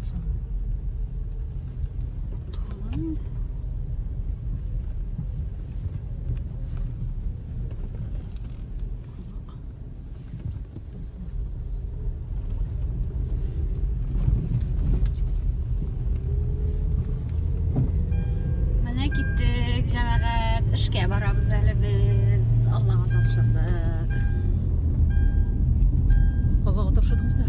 соң? Турылам инде. Кызык. Менә киттек, җәмәгать. Эшкә барабыз әле без. Аллага тапшырдык. Аллага тапшырдыңыз да.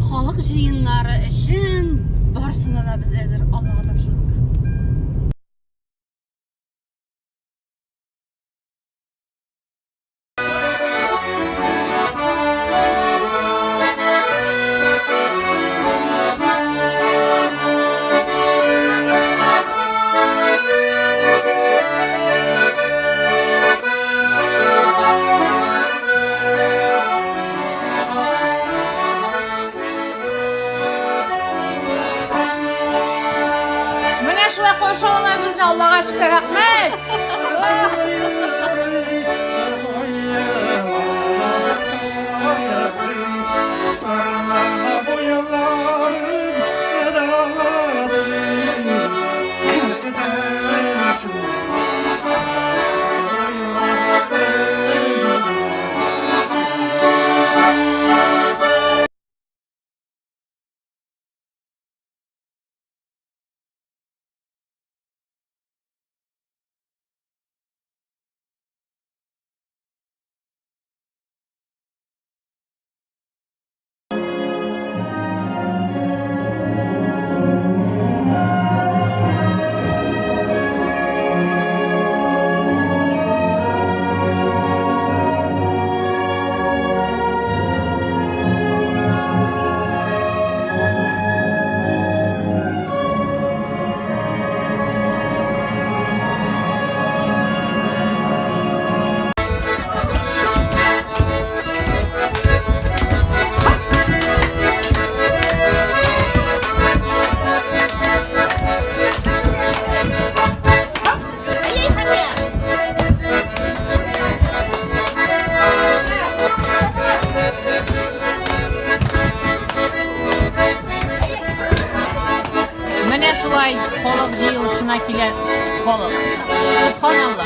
Халык җыеннары өчен барысына да без әзер. Аллага тапшырдык. Менә шулай каршы алалар безне, Аллага шөкер, рәхмәт! Менә шулай халык җыелышына килә халык. Субханалла.